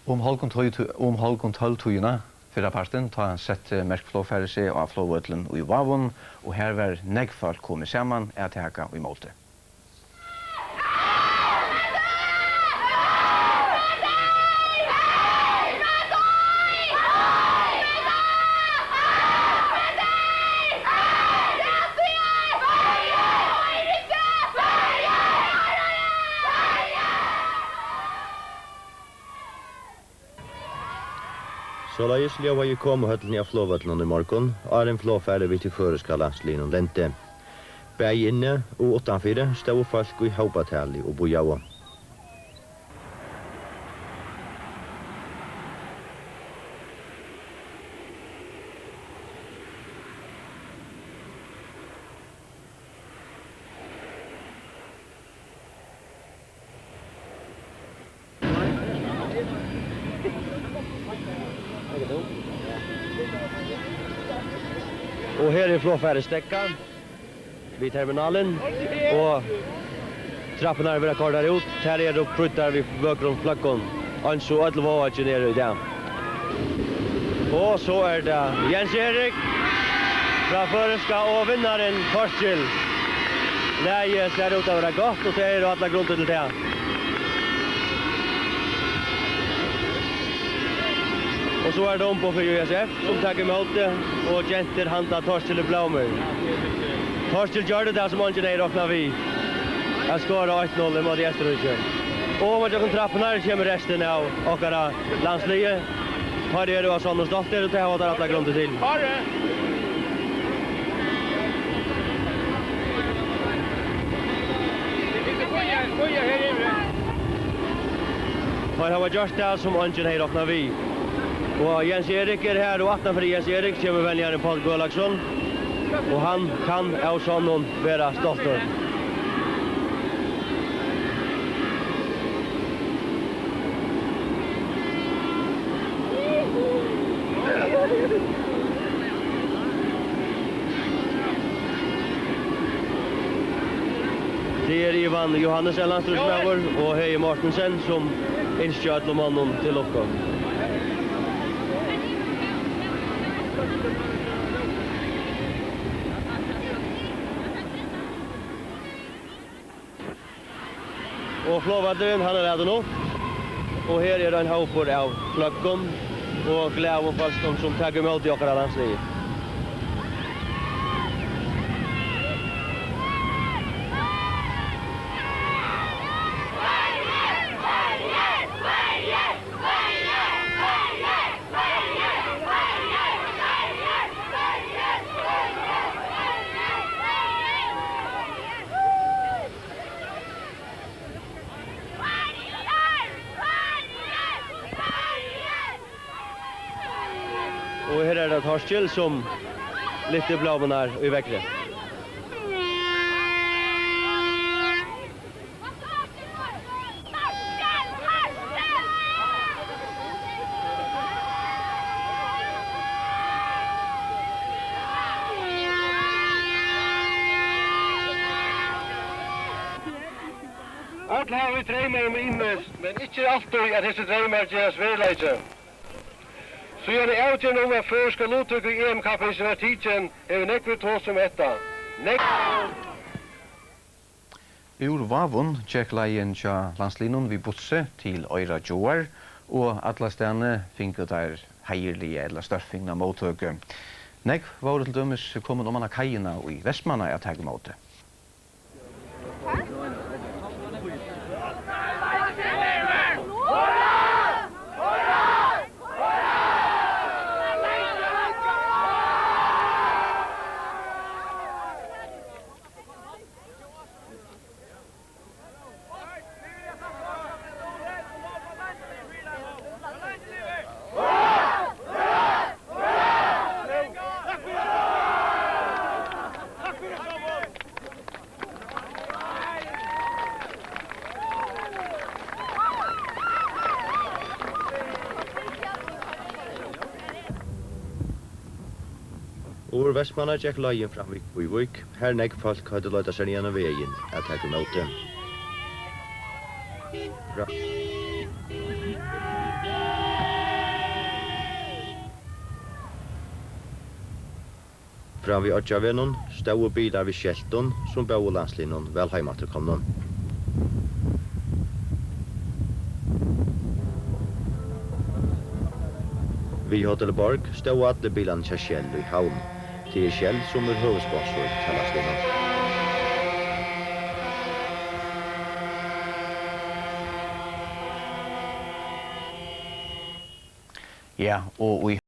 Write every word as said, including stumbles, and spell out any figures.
Um hálvgum tólv, um hálvgum tólv-tíðina fyrrapartin, tá setti merkt flogfarið seg á flogvøllin í Vágum, og her var nógv fólk komið saman at taka ímóti. Soleiðis ljóðaði í komuhøllini á flogvøllinum í morgun, áðrenn flogfarið við tí føroyska landsliðnum lendi. Bæði inni og uttanfyri stóðu fólk í hópatali og bíðaðu. Og her er flogfarið steðgað við terminalin, og trappurnar verða koyrdar út. Tær eru prýddar við vøkrum fløggum, eins og øll Vágin eru í dag. Og so er tað Jens Erik frá føroyska og vinnarin Torkil. Lagið sær út at vera gott, og tað eru allar grundir til tað. Og so er tað umboð fyri U S F, sum taka ímóti, og gentur handa Torkili blómur. Torkil gjørdi tað, sum eingin hevði roknað við, at skora eitt null ímóti Eysturríki. Og oman gjøgnum trappurnar kemur restin av okkara landsliði. Teir eru av sonnum stoltir, og tað hava teir allar grundir til. Teir hava gjørt tað, sum eingin hevði roknað við. Og Jens Erik er her, og aftan fyri Jens Erik kemur venjarin Páll Guðlaugsson, og hann kann av sonnum vera stoltur. Tað er Ivan Johannesen, landsstýrismaður, og Hegi Mortensen, sum ynskja øllum monnum til lukku. Og flogvøllurin, hann er latin upp, og her er ein hópur av fløggum og glaðum fólkum, sum taka ímóti okkara landsliði. Og her er tað Torkil, sum lyftir blómurnar í veðri. Øll hava vit dreymar um ymiskt, men ikki er altíð, at hesir dreymar gerast veruleiki. Síðan avgerðin um, at føroyska luttøku í E M-kappingini varð tikin, hevur nógvir tosað um hetta. Nógv. Úr Vágum gekk leiðin hjá landsliðnum við bussi til Oyrargjáar, og allastaðni fingu teir heiðurliga ella stórfingna móttøku. Nógv vóru til dømis komin oman á kaiina í Vestmanna at taka ímóti. Úr Vestmanna gekk leiðin fram við Kvívík, har nógv fólk høvdu leitað sær niðan á vegin at taka ímóti. Frá Fram við Oyggjarvegnum stóðu bilar við skeltum, sum bóðu landsliðnum væl heimafturkomnum. Við Hotel Borg stóðu allir bilarnir hjá Shell í Havn. Tað er Shell, sum er høvuðssponsor hjá landsliðnum. Ja, og í